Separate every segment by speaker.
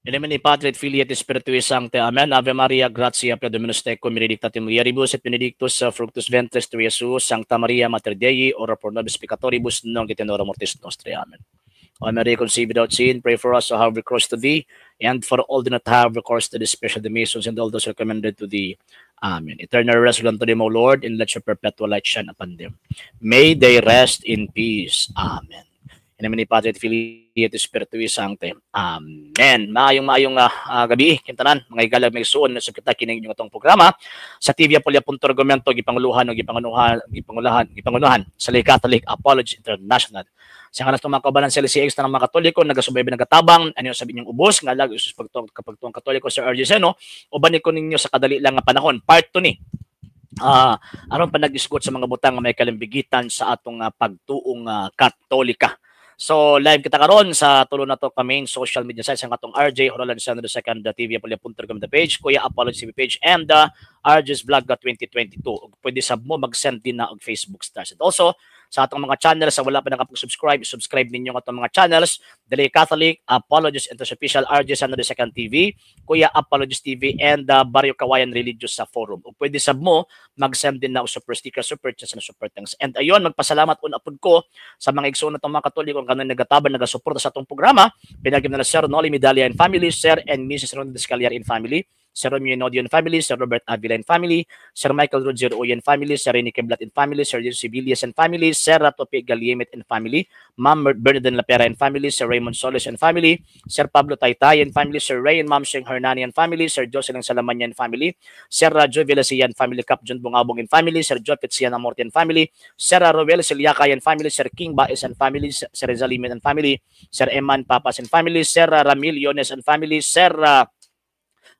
Speaker 1: In nomine Patris et Filii et Spiritus Sancti. Amen. Ave Maria, gratia plena Dominus tecum, benedicta tu in mulieribus et benedictus fructus ventris tui, Iesus. Sancta Maria, Mater Dei, ora pro nobis peccatoribus, nunc et in hora mortis nostrae. Amen. O Mary, conceived without sin, pray for us who have recourse to thee, and for all do not have recourse to thee, especially the masons and all those recommended to thee. Amen. Eternal rest grant to them, O Lord, and let your perpetual light shine upon them. May they rest in peace. Amen. In the name of Patris et Filii et Spiritus Sancti. Amen. Maayong maayong gabi, kintanan, mga igalag may suon sa kita kining inyong atong programa sa TV Apolia Punto Argumento, gipanguluhan o gipangunuhan, gipangulahan, gipangunahan sa Lay Catholic Apology International. Sa ngalan ng mga kaubanan sa LCX na ng mga Katoliko, nagasubaybay, nagatabang, ano yung sabi niyong ubos, nga lag, usus pagtuong, kapagtuong Katoliko, Sir RJ Seno, uban ko ninyo sa kadali lang nga panahon. Part 2 ni. Aron pa nag-isgot sa mga butang nga may kalimbigitan sa atong pagtuong Katolika. So live kita karon sa tulo na to ka main social media sites, ang atong RJ Horolan Seno the second TV Apolia Punto com the page, Kuya Apology TV page, and the RJ's Vlog 2022. Ug pwede sab mo mag-send din na og Facebook stars. And also sa atong mga channels, sa wala pa nakapag-subscribe, subscribe ninyo ang atong mga channels, The Catholic Apologist and Official, RJ Sano the Second TV, Kuya Apologist TV, and Barrio Kawayan Religious sa forum. Ug pwede sab mo mag-send din na og super sticker, super chat, na super thanks. And ayun, magpasalamat una pud ko sa mga igsoon natong mga Katoliko ang kanang nagataban, nagasuporta sa atong programa. Pinagim na Sir Nolly Medalia and family, Sir and Mrs. Ron Descaliar and family, Sir Romeo Nodio and family, Sir Robert Avila and family, Sir Michael Roger Uy and family, Sir Rene Keblat and family, Sir Jesus Sibilias and family, Sir Topi Galiemit and family, Ma'am Bernadette Lapera and family, Sir Raymond Solis and family, Sir Pablo Taytay and family, Sir Ray and Ma'am Sheng Hernani and family, Sir Jocelyn Salamanya and family, Sir Rajo Villasia and family, Cap John Bungabong and family, Sir Jopet Sian Amorte and family, Sir Roel Siliakay and family, Sir King Baez and family, Sir Rizalimin and family, Sir Eman Papas and family, Sir Ramil Yones and family, Sir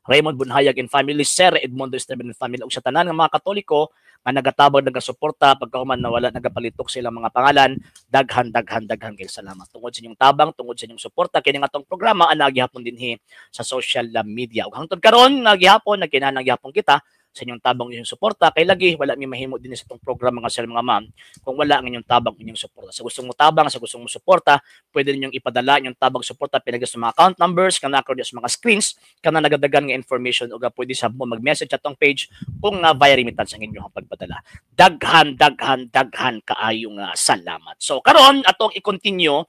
Speaker 1: Raymond Bunhayag and family, Sir Edmundo Esteban and family, ug sa tanan nga mga Katoliko nga nagatabang, nagasuporta pagkahuman na wala nagapalitok sa ilang mga pangalan, daghan daghan daghan kay salamat tungod sa inyong tabang, tungod sa inyong suporta kini nga atong programa ana gihapon dinhi sa social media. Ug hangtod karon nga gihapon nagkinahanglan gihapon kita sa inyong tabang, inyong suporta, kay lagi wala mi mahimo din sa itong programa, mga sir, mga ma'am, kung wala ang inyong tabang, inyong suporta. Sa gustong mo tabang, sa gustong mo suporta, pwede ninyong ipadala inyong tabang, suporta pinagi sa mga account numbers kana naa sa mga screens kana nagadagan nga information, ug pwede sa mo mag-message atong page kung nga via remittance ang inyong pagpadala. Daghan daghan daghan kaayo nga salamat. So karon atong i-continue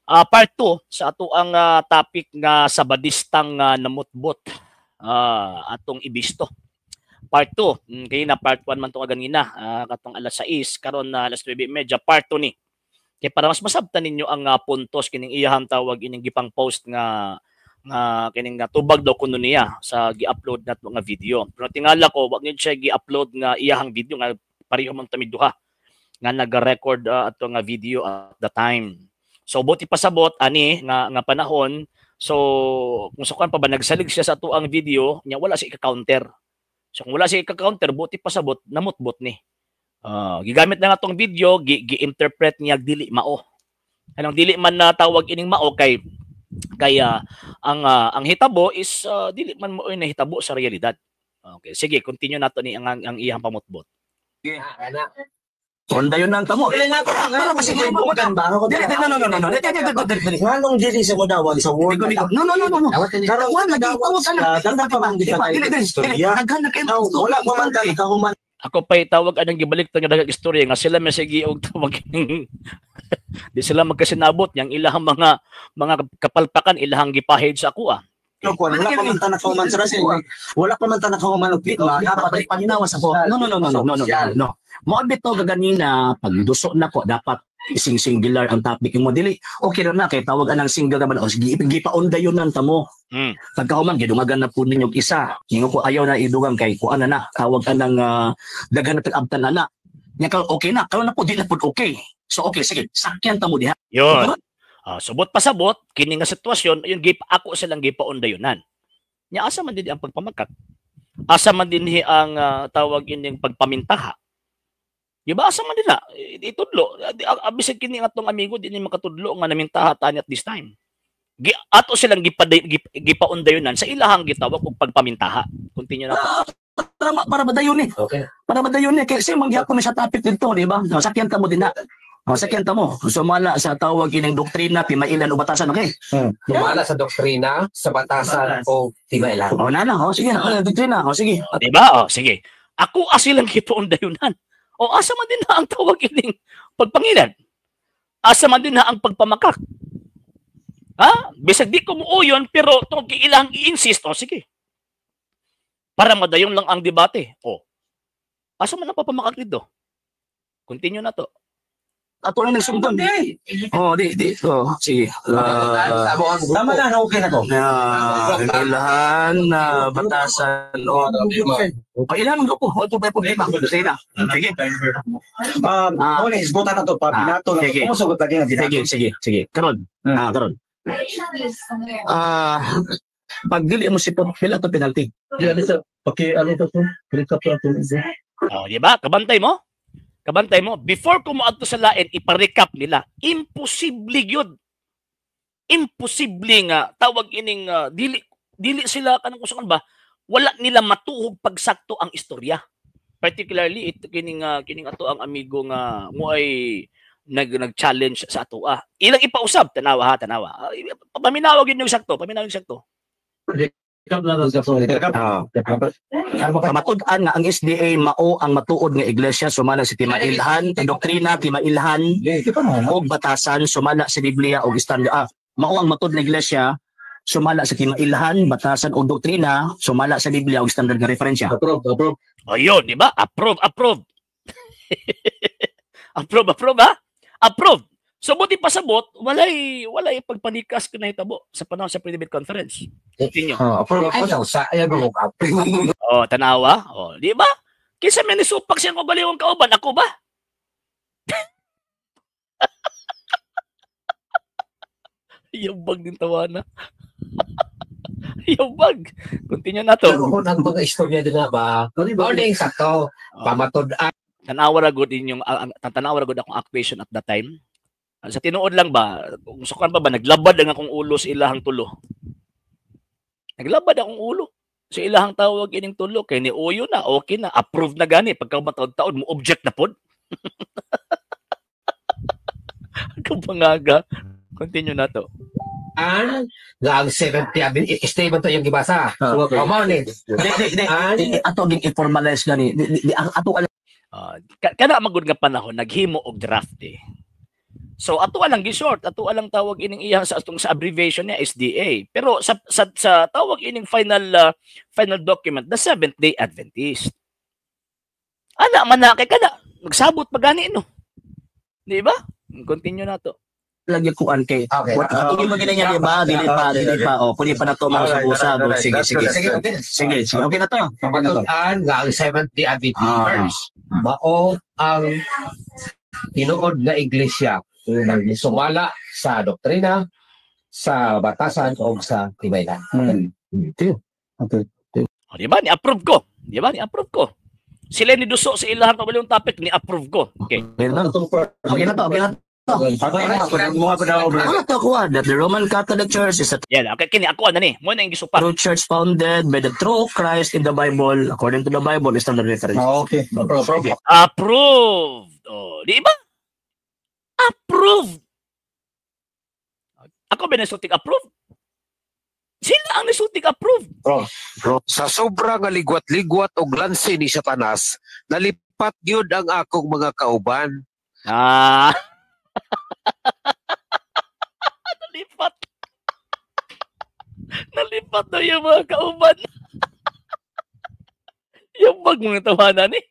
Speaker 1: part 2 sa ato ang topic nga sabadistang namutbot, atong ibisto part 2. Kay na part 1 man to kaganina, katong alas 6, karon na alas 9:30, part 2 ni. Kay para mas masabtan ninyo ang puntos kining iyahang tawag ining gipang post nga nga kining nga tubag daw kuno niya sa gi-upload nato nga video. Pero tingala ko wa gyud siya gi-upload nga iyahang video nga pareho man tami duha nga naga-record ato nga video at the time. So buti pasabot ani nga nga panahon, so kung sa pa ba nagsalig siya sa ato ang video niya, wala siya ika-counter. So kung wala siya ika-counter, buti pasabot namutbot ni. Gigamit na nga tong video, gi-interpret niya dili mao. Anong dili man na tawag ining mao kay kaya ang hitabo is dili man mo nahitabo sa realidad. Okay, sige, continue nato ni ang iyang pamutbot.
Speaker 2: Sige, ana. Onda yun ang tamo. Para masiguro mo ba? Dili, no, no, no, no, no. Dili, dili, dili, dili.
Speaker 3: Nganong dili sa modawag sa word?
Speaker 2: No, no, no, no, no.
Speaker 3: Karon
Speaker 2: Wala lagi tawag ana.
Speaker 3: Daghan pa man
Speaker 2: Dili,
Speaker 3: kita
Speaker 2: dili, dili.
Speaker 3: istorya.
Speaker 2: Daghan na kayo.
Speaker 3: Now, wala pa man ta kahuman.
Speaker 1: Ako pa tawag anang gibalik to nga daghang istorya nga sila may sige og tawag di sila magkasinabot yang ilahang mga kapalpakan ilahang gipahid sa ako ah.
Speaker 3: No, kuan, wala pa man ta nakahuman sa Russell.
Speaker 2: Wala pa man ta nakahuman og pirma, dapat ay paminawa sa ko. No, no, no, no, no, no, no, no, no. Mo bitaw gaganina pag duso na ko dapat ising singular ang topic mo, dili okay ra na kay tawag anang single naman o sige gipaunda yun nang tamo. Pagkahuman gidungagan na po ninyo og isa, ingon ko ayaw na idugang kay kuan na na tawag anang daghan na tag-abtan na na nya karon okay na karon na po di na pud okay, so okay, sige, sakyan ta mo diha.
Speaker 1: Yun. Subot pasabot kini nga sitwasyon ayun gip ako silang gipaundayunan. Nya asa man din ang pagpamagkat? Asa man dinhi ang tawag ining pagpamintaha? Di ba asa man nila itudlo? Bisag kini atong amigo di ni makatudlo nga namintaha tani at this time. Gi, ato silang gipaundayunan sa ilahang gitawag og pagpamintaha. Continue na po.
Speaker 2: Para madayon ni.
Speaker 3: Okay.
Speaker 2: Para madayon ni kay kasi mangyapon ni sa topic dito, di ba? No, sakyan ta mo din na. O, second mo. Sumala sa tawag ining doktrina, timailan o batasan, okay?
Speaker 4: Sumala sa doktrina, sa batasan o timailan.
Speaker 2: O, na lang. O, sige. O, doktrina. O, sige.
Speaker 1: Di ba? O, sige. Ako silang gituon dayunan. O, asa man din na ang tawag ining pagpangilan? Asa man din na ang pagpamakak? Ha? Bisag di ko muuyon, pero tungkol ilang i-insist, o sige. Para madayon lang ang debate. O, asa man ang pagpamakak dito? Continue na to.
Speaker 2: Ato na nagsundon. O, di, di. O, sige.
Speaker 3: Tama na, okay na to.
Speaker 2: Na ilan na batasan o ilan ang grupo? O, ito ba yung problema? Sige na. Sige.
Speaker 3: Mo na isgutan na to pa binato na.
Speaker 2: Sige.
Speaker 3: Kumusugot lagi nga binato.
Speaker 2: Sige, sige, sige. Karon. Karon. Pag dili mo sipot, pila to penalty?
Speaker 5: Paki ano to to? Recap to.
Speaker 1: O, di ba? Kabantay mo? Kabantay mo? Before ko moadto sa lain, ipa-recap nila. Imposible yun. Imposible nga tawag ining dili dili sila kanang kusukan ba? Wala nila matuhog pagsakto ang istorya. Particularly ito kining kining ato ang amigo nga mo ay nag-challenge sa atoa. Ilang ipausab, tanawa ha, tanawa. Paminawag yun yung sakto, paminawag yung sakto.
Speaker 2: Pamatud-an nga ang SDA mao ang matuod nga iglesia sumala sa timailhan, doktrina timailhan og batasan sumala sa Biblia og standard. Mao ang matuod nga iglesia sumala sa timailhan, batasan og doktrina sumala sa Biblia og standard nga referensya.
Speaker 5: Approve, approve.
Speaker 1: Ayun, di ba? Approve, approve. Approve, approve, ha? Approve. So, buti pasabot, walay pagpanikas ko na hitabo sa panahon sa pre-debate conference. Continue.
Speaker 4: Approve ako sa ayan mo approve.
Speaker 1: Oh, tanawa. Oh, di ba? Kinsa may nisupak siyang kagaliwong kauban, ako ba? Yabag din tawana. Yabag. Continue na to.
Speaker 4: Kung ang mga istorya din na ba? Morning sakto. Pamatud-an.
Speaker 1: Tanawa ra gud inyong tanawa ra gud akong actuation at that time. Sa tinuod lang ba, kung sukan pa ba, naglabad ang akong ulo sa ilahang tulo. Naglabad akong ulo sa ilahang tawag ining tulo. Kay ni Uyo na, okay na, approve na gani. Pagka mataod-taod, mo object na pod. Kapangaga. Continue na to.
Speaker 4: Ang 70 statement to yung gibasa.
Speaker 5: Okay.
Speaker 4: Oh, morning.
Speaker 2: Di, ato ging i-formalize gani. Di, ato
Speaker 1: Kana magud nga panahon naghimo og draft eh. So ato lang gi-short, ato lang tawag ining iyang sa atong sa abbreviation niya SDA. Pero sa tawag ining final final document, the Seventh Day Adventist. Ana man na kay kada nagsabot pa gani no. Di ba? Continue na to.
Speaker 2: Lagi kuan kay.
Speaker 4: Okay.
Speaker 2: Ato gyud magina niya, di ba? Dili pa. Oh, pwede pa na to mga usab. Sige, sige. Sige, sige. Okay na to.
Speaker 4: Pamatud-an nga ang Seventh Day Adventist mao ang tinuod na iglesia sumala sa doktrina, sa batasan o sa tibaylan.
Speaker 5: Okay.
Speaker 1: O, di ba? Ni-approve ko. Di ba? Ni-approve ko. Sila ni Duso sa ilahang kabalong topic, ni-approve ko. Okay.
Speaker 2: Okay na to. Okay na to. Okay na to. Ano to kuha? That the Roman Catholic Church is a
Speaker 1: Yan, okay, kini ako ano ni. Mo na yung gisupak.
Speaker 2: true church founded by the true Christ in the Bible. According to the Bible, is standard reference.
Speaker 3: Okay.
Speaker 4: Approve.
Speaker 1: Approved. O, di ba? Approved. Ako ba nasutik approved? Sila ang nasutik approved.
Speaker 6: Sa sobra nga ligwat-ligwat og lansi ni Satanas, nalipat gyud ang akong mga kauban.
Speaker 1: Ah. Nalipat. Nalipat na yung mga kauban. Yambag mong tawanan eh.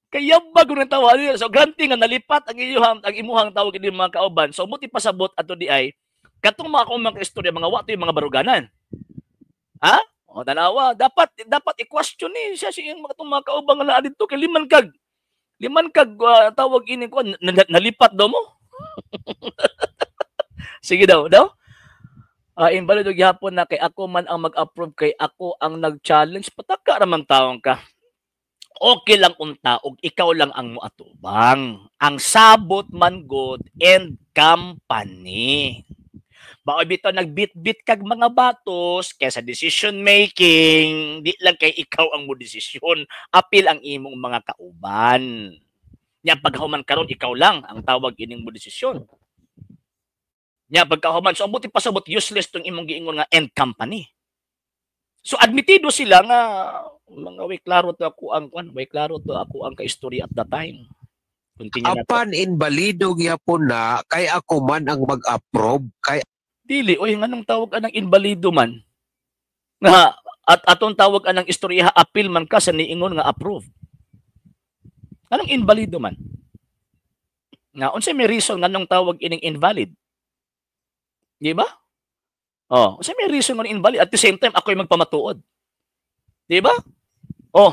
Speaker 1: Kay yambag mong tawanan. So granting nga nalipat ang iyuhang ang imuhang tawag ini mga kauban. So muti pasabot ato di ay katong mga akong mga istorya mga wato yung mga baruganan. Ha? O tanawa, dapat i-question ni siya siyang mga itong mga kauban nga naa didto kay liman kag tawag ini ko nalipat daw mo. Sige daw. Invalid og gihapon na kay ako man ang mag-approve kay ako ang nag-challenge. Pataka ra man taong ka. Okay lang unta og ikaw lang ang moatubang. Ang sabot man good and company. Bao bitaw nagbit-bit kag mga batos kaysa decision making, di lang kay ikaw ang mo desisyon, apil ang imong mga kauban. Nya pagkahuman karon ikaw lang ang tawag ining mo desisyon. Nya pagkahuman, so ang buti pasabot useless tong imong giingon nga end company. So admitido sila nga mga way klaro to ako ang kwan, way klaro to ako ang kaistorya at that time. Continue na to.
Speaker 6: Apan inbalido gyapon na kay ako man ang mag-approve kay
Speaker 1: Dili oy, nganong tawag anang inbalido man? Nga at atong tawag anang istorya appeal man ka sa niingon nga approve. Anong inbalido man? Nga unsay may reason nganong tawag ining invalid? Di ba? Oh, unsay may reason nganong invalid? At the same time ako'y magpamatuod. Di ba? Oh.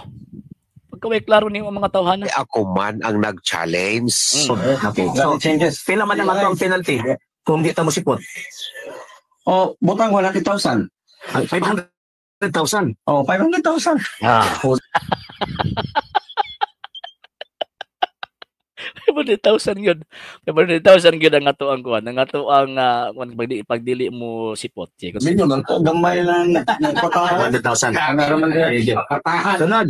Speaker 1: Pagka way klaro nimo mga tawhana.
Speaker 6: Ako man ang nag-challenge.
Speaker 2: Okay. So,
Speaker 3: changes.
Speaker 2: pila man ang atong penalty kung di ta mo sipot?
Speaker 3: Oh, butang 100,000.
Speaker 2: 500,000.
Speaker 3: Oh, 500,000.
Speaker 1: Ah. 500,000 yun. 500,000 yun ang ato ang kuan, ang ato ang kuan pagdili mo sipot. Sige,
Speaker 3: Minyo lang to, gamay lang nagpatahan.
Speaker 2: 500,000.
Speaker 3: Meron man din.
Speaker 2: Sunod.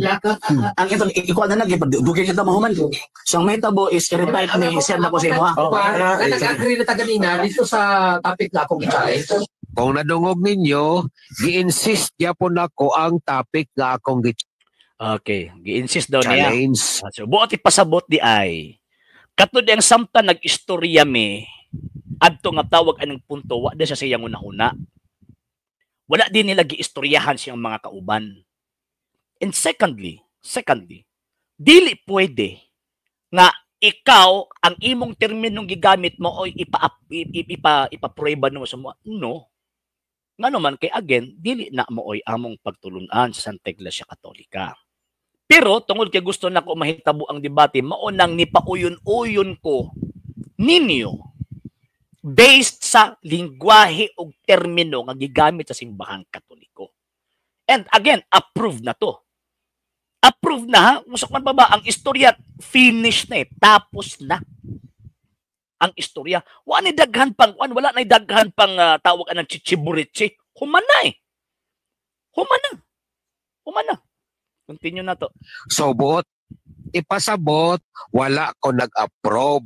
Speaker 2: Ang ito, ikuha na lang, dugay kita mahuman. So, ang mahitabo is i-retype ni send ako sa imo ha.
Speaker 3: Oh,
Speaker 4: Na nag-agree na ta ganina dito sa topic na akong i-challenge.
Speaker 6: Kung nadungog ninyo, gi-insist gyapon nako ang topic nga akong
Speaker 1: Okay, gi-insist daw niya.
Speaker 6: gi-challenge.
Speaker 1: So, buot ipasabot di ay. Katod ang samtang nag-istorya mi, adto nga tawag anang punto, wa din siya sa iyang unahuna. Wala din nila giistoryahan siyang mga kauban. And secondly, dili pwede nga ikaw ang imong terminong gigamit mo oy ipaprueba no sa mo. No. Ngano man kay again, dili na mo oy among pagtulunan sa Santa Iglesia Katolika. Pero tungod kay gusto nako mahitabo ang debate, mao nang nipauyon-uyon ko ninyo based sa lingwahe ug termino nga gigamit sa simbahang Katoliko. And again, approved na to. Approved na ha. Usok man pa ba ang istorya finish na eh, tapos na ang istorya. Wala ni daghan pang wala na daghan pang tawag anang chichiburitsi. Human na eh. Human na. Human na. Continue na to.
Speaker 6: So buot ipasabot, wala ko nag-approve.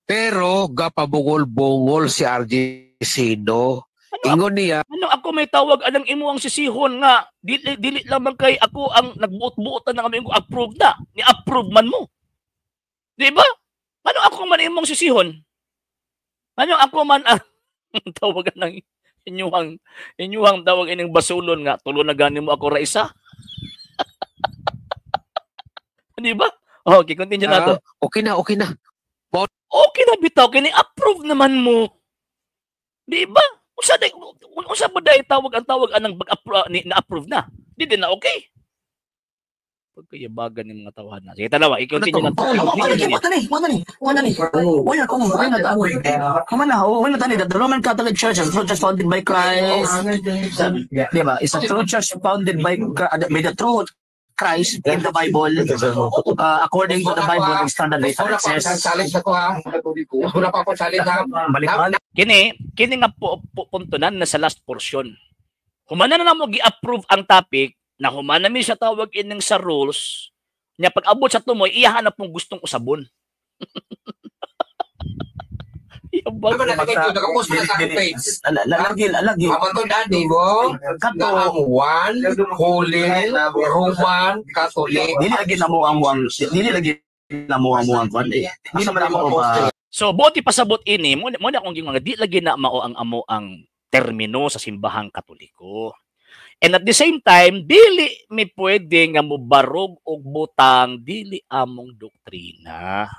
Speaker 6: Pero gapabungol-bungol si RG Sino.
Speaker 1: Ano,
Speaker 6: Ingon niya,
Speaker 1: ano ako may tawag anang imo ang sisihon nga dili dili lamang kay ako ang nagbuot-buotan na kami approve na. Ni-approve man mo. Di ba? Ano ako man imong sisihon? Ano ako man ang tawagan ng inyuhang tawag ining basulon nga tulo na gani mo ako ra isa? Di ba? Okay, continue na to.
Speaker 6: Okay na, okay na.
Speaker 1: Okay na bitaw kini approve naman mo. Di ba? Unsa day unsa ba day tawag ang tawag anang pag na-approve na? Di din na okay. Pagkayabagan ng mga tawhan na. Sige, tanawa, i-continue na to.
Speaker 2: The Roman Catholic Church is a true church founded by Christ. Di ba? It's a true church founded by the true Christ in the Bible, according to the Bible and standard references.
Speaker 4: Challenge ako ha. Wala pa ako challenge ha.
Speaker 2: Balik-balik.
Speaker 1: Kini nga po puntunan na sa last portion. Humana na mo gi-approve ang topic, na humana mi sa tawag ining sa rules, nya pag-abot sa tumoy, iyahan na pong gustong usabon.
Speaker 4: Ano na nakapost na sa page.
Speaker 2: Lagi.
Speaker 4: Ang mo nga ang one Holy Roman Catholic.
Speaker 2: Dili lagi na mo ang one. Dili lagi na mo ang one. Dili na mo ba.
Speaker 1: So buot ipasabot ini mo na akong gingon nga di lagi na mao ang amo ang termino sa simbahang Katoliko. And at the same time, dili mi pwede nga mobarog og butang dili among doktrina.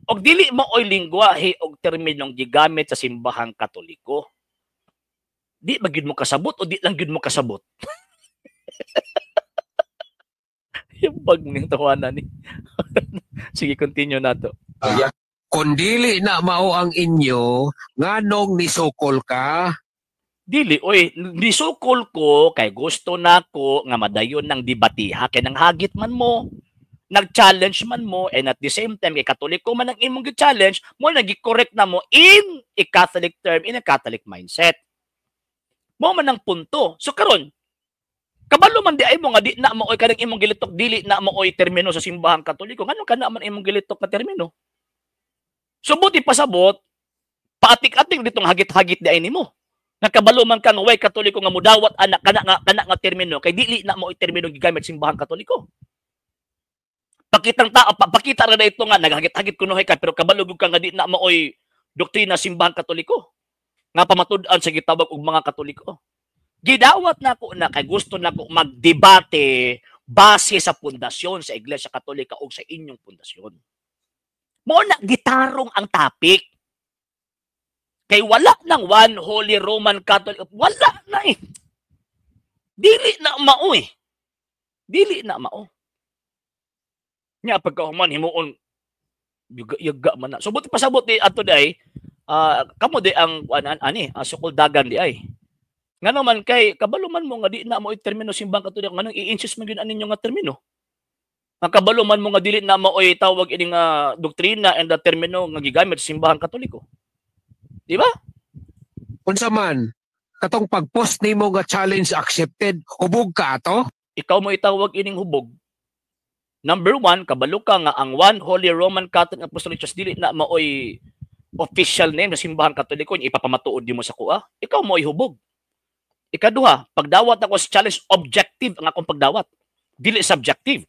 Speaker 1: Og dili mo oy lingwahe og terminong gigamit sa simbahang Katoliko. Di ba gyud mo kasabot o di lang gyud mo kasabot? Yung bag ning tawanan ni. Sige, continue na to.
Speaker 6: Kung dili na mao ang inyo, nganong nisukol ka?
Speaker 1: Dili, oy, nisukol ko kay gusto nako nga madayon ng debatiha kay nang hagit man mo. Nag-challenge man mo, and at the same time, kay Katoliko man ang imong gi-challenge, mo nag-correct na mo in a Catholic term, in a Catholic mindset. Mo man ang punto. So karon, Kabalo man di ay mo nga di na maoy kanang imong gilitok, dili na maoy termino sa Simbahang Katoliko. Nganong kana man imong gilitok na termino? So buti pasabot, paatik-atik ditong hagit-hagit di ay nimo. Nakabalo man ka nga way Katoliko nga mudawat anak kana nga termino kay dili na maoy termino gigamit Simbahang Katoliko. Pakitang tao, pakita ra ito nga naghagit-hagit kunohay ka, pero kabalo gud ka nga di na maoy doktrina Simbahang Katoliko nga pamatud-an sa gitawag og mga Katoliko. Gidawat nako na kay gusto nako magdebate base sa pundasyon sa Iglesia Katolika o sa inyong pundasyon. Mo na gitarong ang topic. Kay wala nang One Holy Roman Catholic, wala na eh. Dili na mao eh. Dili na mao. Nya pagkahuman himuon yuga, yuga man na. So buti pasabot di ato day, kamo di ang an, ani, sukol dagan di ay. Ngano man kay kabalo man mo nga di na mo termino Simbang Katoliko, nganong i-insist man gyud ninyo nga termino? Nga kabalo man mo nga dili na maoy tawag ini nga doktrina and the termino nga gigamit sa Simbahang Katoliko. Di ba?
Speaker 6: Unsa man katong pag-post nimo nga "Challenge accepted," hubog ka ato?
Speaker 1: Ikaw mo itawag ining hubog. Number one, kabalo ka nga ang One Holy Roman Catholic Apostolic Church dili na maoy official name sa Simbahang Katoliko, ipapamatuod mo sa kuha. Ikaw mo ay hubog. Ikaduha, pagdawat ako sa challenge, objective ang akong pagdawat. Dili subjective.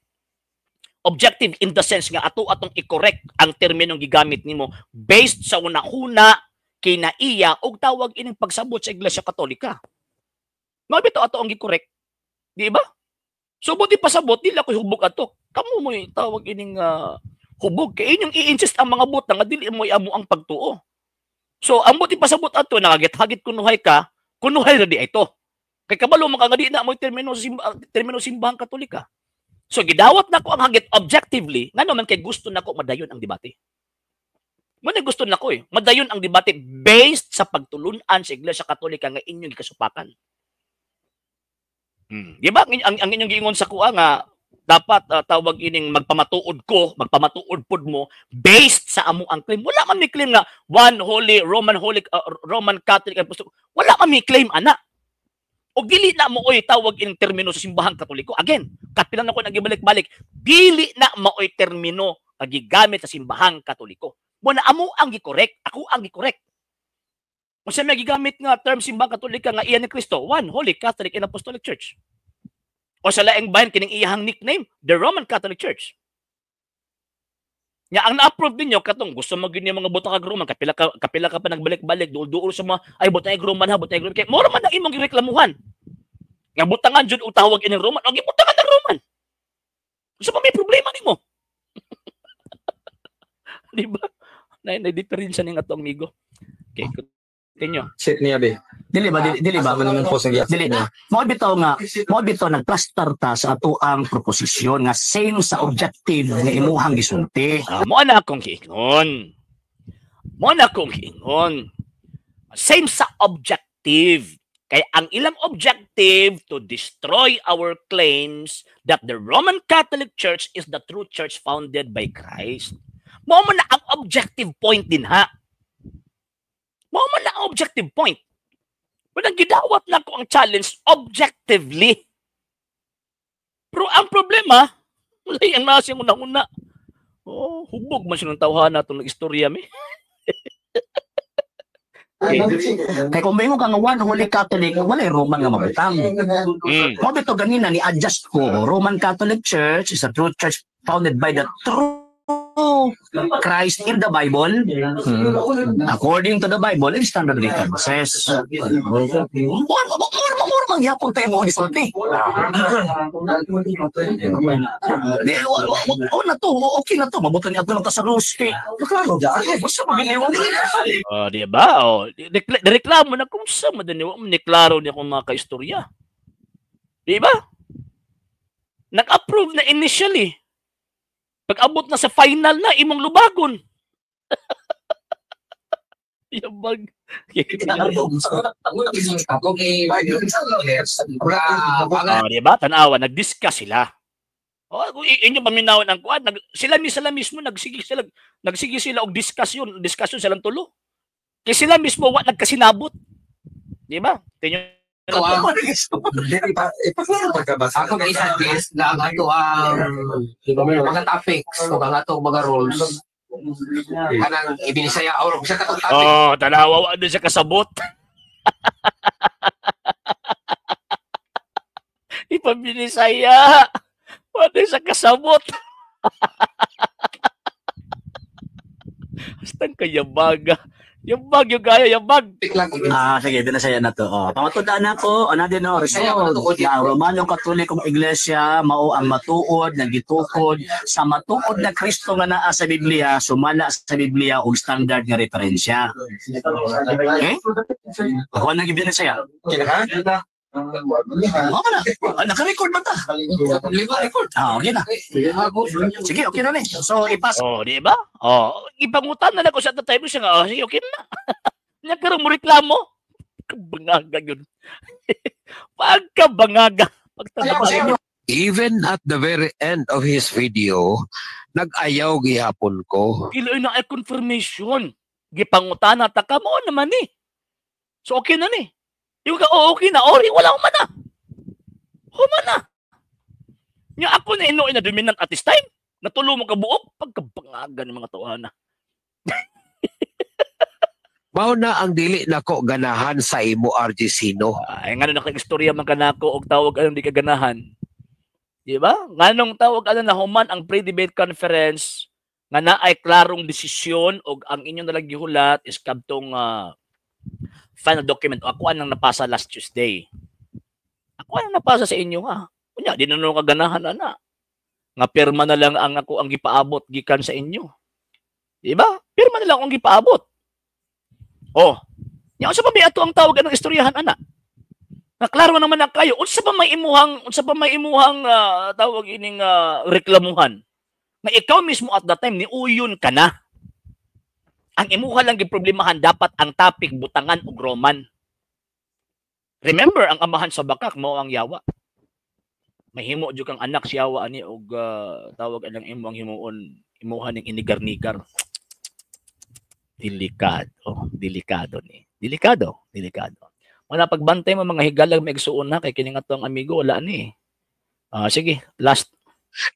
Speaker 1: Objective in the sense nga ato atong i-correct ang terminong gigamit nimo based sa unahuna, kinaiya og tawag ining pagsabot sa Iglesia Katolika. Mao bitaw ato ang gi-correct. Di ba? So buti pasabot, dili ako hubog ato. Kamo mo tawag ining hubog kay inyong i-insist ang mga butang nga dili mo amo ang pagtuo. So ang buti pasabot ato, nakagit-hagit kunuhay ka, kunuhay ra di ito. Kay kabalo man ka nga di na mo termino Simbahang Katolika. So gidawat nako ang hagit objectively, ngano man kay gusto nako madayon ang debate. Mo na gusto nako eh, madayon ang debate based sa pagtulun-an sa Iglesia Katolika nga inyong gikasupakan. Di ba ang inyong giingon sa kuha nga dapat tawag ining magpamatuod ko, magpamatuod pud mo based sa amo ang claim. Wala man mi claim nga One Holy Roman Holy Roman Catholic Apostolic. Wala man mi claim ana. O dili na mo oy tawag ining termino sa Simbahang Katoliko. Again, kapilan ako nagibalik-balik, dili na maoy termino nga gigamit sa Simbahang Katoliko. Mo na amo ang gi-correct, ako ang gi-correct. Kung sa may gigamit nga term Simbahang Katolika nga iya ni Kristo, One Holy Catholic and Apostolic Church. O sa laing bahin, kining iyahang nickname, the Roman Catholic Church. Nya ang na-approve ninyo katong gusto mo gyud mga butang kag Roman, kapila ka pa nagbalik-balik, duol-duol sa mga ay butang Roman ha, butang Roman kay mao man ang imong gireklamuhan. Nga butangan jud og tawag ining Roman, og gibutangan ng Roman. Unsa pa may problema nimo? Di ba? Na diferensya ning atong amigo. Okay, continue.
Speaker 3: Shit niya be.
Speaker 2: Dili ba dili ba
Speaker 3: Asa man po sa
Speaker 2: Dili. Mao bitaw nagplastar ta sa ato ang proposisyon nga same sa objective nga imuhang gisulti.
Speaker 1: Ah, mo na akong giingon. Mo na akong giingon. Same sa objective. Kay ang ilang objective, to destroy our claims that the Roman Catholic Church is the true church founded by Christ. Mao man na ang objective point din ha. Mao man na ang objective point. Walang gidawat na ko ang challenge objectively. Pero ang problema, wala ang nasa una-una. Oh, hubog man siya ng tawhana itong istorya mi.
Speaker 2: Okay. Kay kung moingon ka nga One Holy Catholic, wala Roman nga mabutang. Mao bitaw ganina ni adjust ko, Roman Catholic Church is a true church founded by the true Christ in the Bible. According to the Bible and standard references. More more more mangyapon tayo mo gisulti. Di, o na to, okay na to, mabutan niya ato lang ta sa Rose. Klaro, basta maginiwan.
Speaker 1: Oh, di ba? Oh, reklamo na kung sa madani wa man ni klaro ni akong mga kaistorya. Di ba? Nag-approve na initially. Pag abot na sa final na, imong lubagon. Yabag. Oh, di ba? Tanawa, nag-discuss sila. Oh, kung inyo paminawon ang kuan, sila mismo nagsige sila og discussion, discussion silang tulo. Kay sila mismo wa nagkasinabot. Di ba? Tinyo
Speaker 4: Ito ang
Speaker 3: Ipaklaro pagkabasa.
Speaker 4: Ako i-suggest na ang ato ang mga topics o ang atong mga rules kanang ibinisaya or bisa katong topic.
Speaker 1: Oh, tanawa wa na siya kasabot. Ipabilisaya. Wa na siya kasabot. Hastang kayabaga. Yabag yung gaya, yabag.
Speaker 4: Lang.
Speaker 2: Ah, sige, binasaya na to. Oh, pamatudan ako, ano din no,
Speaker 4: Kaya
Speaker 2: result.
Speaker 4: matuod.
Speaker 2: Na ang Romano Katolikong Iglesia mao ang matuod na gitukod sa matuod na Kristo nga naa sa Biblia, sumala sa Biblia og standard nga referensya. Okay? Ako nang gibinasaya.
Speaker 3: Kina
Speaker 2: Mao na. Ah, naka-record ba ta?
Speaker 4: Lima record.
Speaker 2: Ah, okay na. Sige, okay na ni. So, ipas
Speaker 1: Oh, di ba? Oh, ipangutan na lang ko sa tatay mo siya nga, oh, sige, okay na. Nagkaroon mo reklamo. Kabangaga yun. Pagkabangaga. Pagtabangaga.
Speaker 6: Even at the very end of his video, nag-ayaw gihapon ko.
Speaker 1: Kilo na ay confirmation. Gipangutan na ta ka mo naman eh. So okay na ni. Yung ka, oh, okay na. Ori, wala human na. Human na. Nya ako na ino na dominant at this time. Natulo mo kabuok. Pagkabangaga ng mga tawana.
Speaker 6: Mao na ang dili nako ganahan sa imo, RG Sino.
Speaker 1: Ay, nga nung istorya man kanako og tawag anong di ka ganahan. Di ba? Nganong tawag ano na human ang pre-debate conference nga naay klarong desisyon og ang inyong nalang gihulat is kadtong final document. O ako anang napasa last Tuesday. Ako anang napasa sa inyo ha. Unya di na nung kaganahan ana. Nga pirma na lang ang ako ang gipaabot gikan sa inyo. Di ba? Pirma na lang ang gipaabot. Oh. Nya unsa pa may ato ang tawag anang istoryahan ana? Na klaro naman na kayo, unsa pa may imuhang tawag ining reklamuhan? Nga ikaw mismo at that time niuyon ka na. Ang imuha lang giproblemahan dapat ang topic butangan og Roman. Remember, ang amahan sa bakak mao ang yawa. Mahimo jud kang anak si yawa ani og tawag anang imo ang himuon imuha ning inigar-nigar. Delikado, delikado ni. Delikado, delikado. Wala pagbantay mo mga higalag may igsuon na kay kini nga to ang amigo wala ni. Ah, sige, last.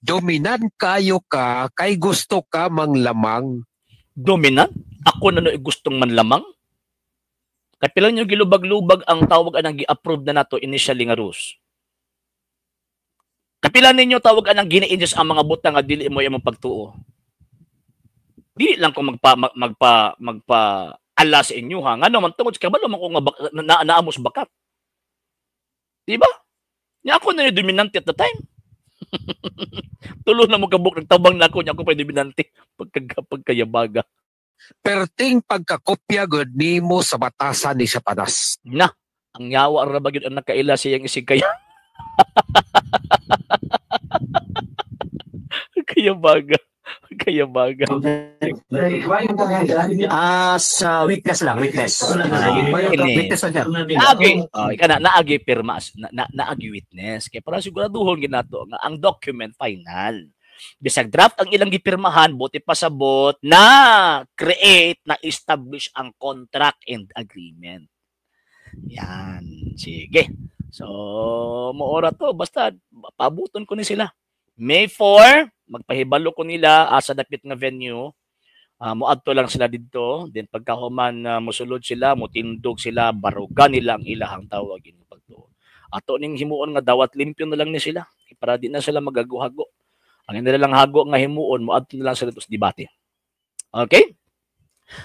Speaker 6: Dominant kayo ka kay gusto ka manglamang.
Speaker 1: Dominant? Ako na no gustong manlamang? Kay pila nyo gilubag-lubag ang tawag anang gi-approve na nato initially nga rules. Kapila ninyo tawag anang gina-ingest ang mga butang nga dili mo imong pagtuo. Dili lang ko magpa ala sa inyo ha. Ngano man tungod sa kabalo man ko nga naamos bakat. Di ba? Nya ako na yung dominante at the time. Tulo na mo kabuk nagtabang na ako nya ako pa yung dominante pagkayabaga.
Speaker 6: Perting pagkakopya gud nimo sa batasan ni Satanas.
Speaker 1: Na, ang yawa ra ba gyud ang nakaila siyang isig kaya. Kayabaga. Kayabaga.
Speaker 2: Ah, sa witness lang, witness.
Speaker 1: Ini.
Speaker 2: Witness lang, sir.
Speaker 1: Naagi, oh, ika na, naagi pirma, naagi witness. Kaya para siguraduhon ginato nga ang document final. Bisag draft ang ilang gipirmahan, buti pasabot na create, na establish ang contract and agreement. Yan, sige. So, moora to, basta pabuton ko ni sila. May 4, magpahibalo ko nila asa dapit nga venue. Moadto lang sila didto, then pagkahuman mosulod sila, motindog sila, baruga nila ang ilahang tawag ini pagtuo. Ato ning himuon nga dawat limpyo na lang ni sila para di na sila magaguhago. Ang nila lang hago nga himuon, moadto na lang sila sa debate. Okay?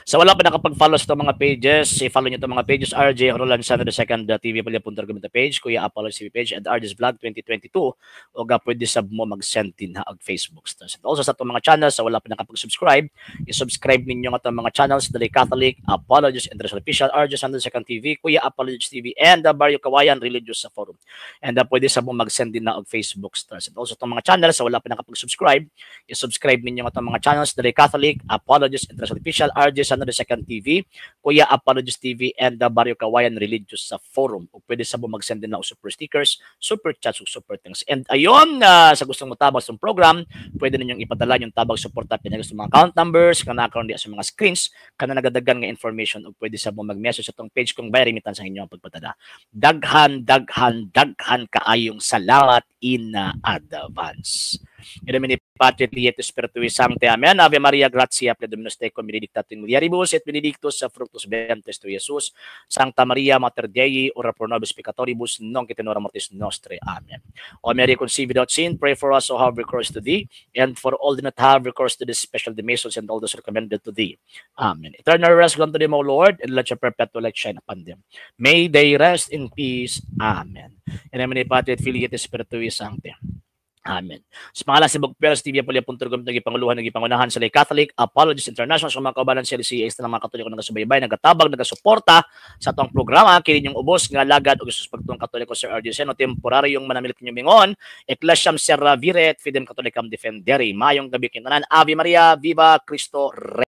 Speaker 1: Sa wala pa nakapag-follow sa itong mga pages, i-follow nyo itong mga pages, RJ Roland Sandro II TV Palya Argumenta page, Kuya Apollo TV page, and RJ's Vlog 2022, o ga pwede sab mo mag-send din ha og Facebook stars. And also sa itong mga channels, sa wala pa nakapag-subscribe, i-subscribe ninyo ang itong mga channels, Dali Catholic, Apologist International Official, RJ Sandro II TV, Kuya Apologist TV, and the Barrio Kawayan Religious Forum. And pwede sab mo mag-send din na og Facebook stars. And also itong mga channels, sa wala pa nakapag-subscribe, i-subscribe ninyo ang itong mga channels, Dali Catholic, Apologist International Official, RJ RJ Sano the Second TV, Kuya Apologist TV, and the Barrio Kawayan Religious sa Forum. O pwede sa mo mag-send din na og super stickers, super chats, ug super thanks. And ayon, sa gustong motabang sa program, pwede ninyong ipadala yung tabang suporta pinaagi sa mga account numbers, kana karon di sa mga screens, kana nagadagan nga information, ug pwede sa mo mag-message sa atong page kung bay remittance ang inyong pagpadala. Daghan, daghan, daghan kaayong salamat in advance. In nomine Patris et Spiritui Sancti. Amen. Ave Maria, gratia plena Dominus tecum, benedicta tu in mulieribus et benedictus fructus ventris tui, Jesus. Sancta Maria, Mater Dei, ora pro nobis peccatoribus, nunc et in hora mortis nostrae. Amen. O Mary, conceived without sin, pray for us who have recourse to thee, and for all do not have recourse to this special devotions and all those recommended to thee. Amen. Eternal rest grant to them, O Lord, and let your perpetual light shine upon them. May they rest in peace. Amen. In nomine Patris et Filii et Spiritui Sancti. Amen. Sa pangalan sa Bugperos TV Apolia.com, nagipanguluhan, nagipangunahan sa Catholic Apologists International, sa mga kaubanan sa LCA sa mga Katoliko nagasubaybay, nagatabang, nagasuporta sa atong programa, kini inyong ubos nga lagad og Jesus pagtuong Katoliko, Sir RJ Seno, temporaryong manamilit ninyong mingon, Ecclesiam Servire et Fidem Catholicam Defendere. Mayong gabi kintanan. Ave Maria, Viva Cristo Rey.